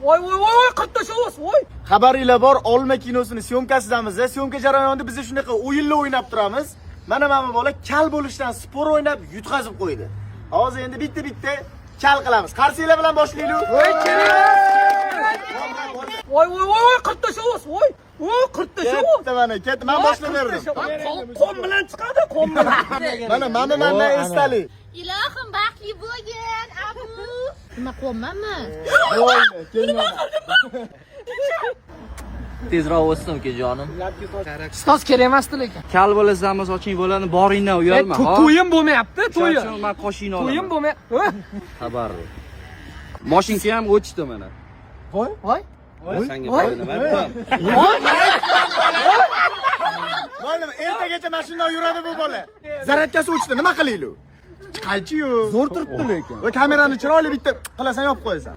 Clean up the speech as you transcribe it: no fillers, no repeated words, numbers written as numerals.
Voy, voy, voy, voy, qirib tashlayapsiz, voy. Xabaringlar bor, Olma kinosini съёмка sidamiz. Съёмка jarayonida biz shunaqa o'yinlar o'ynab turamiz. Mana bu bola kal bo'lishdan sport o'ynab yutqazib qo'ydi. Hozir endi bitta-bitta kal qilamiz. Qarsanglar bilan boshlaylik. Voy, kerak. Voy, voy, voy, voy, qirib tashlayapsiz, voy. Voy, qirib tashlayapsiz. Ketdi mana, ketdi. Men boshlab berdim. Qo'l bilan chiqadi, qo'l bilan. Mana esdalik. Ilohim, baxtli bo'lgin, Abu. Nima qilyapmanmi? Bo'ldi, keyin. Tezroq o'tsin, ukajonim. Stos kerak emasdi lekin. Kal bo'lasanmi, soching bo'ladi, boringdan uyalma. To'yim bo'lmayapti, To'yim. to'yim. Men qoshingni olaman. To'yim bo'lmayapti. Xabar. Moshinka ham o'chdi mana. Voy, voy. Sanga Voy. nima deyman? Bo'ldi, ertagacha mana shundan yuradi bu bola. Зарядка si o'chdi, nima qilaylik? Chiqaychi-yu. Zo'r turibdi lekin. Va kamerani chiroyli bitta qilasan, yopib qo'yasan.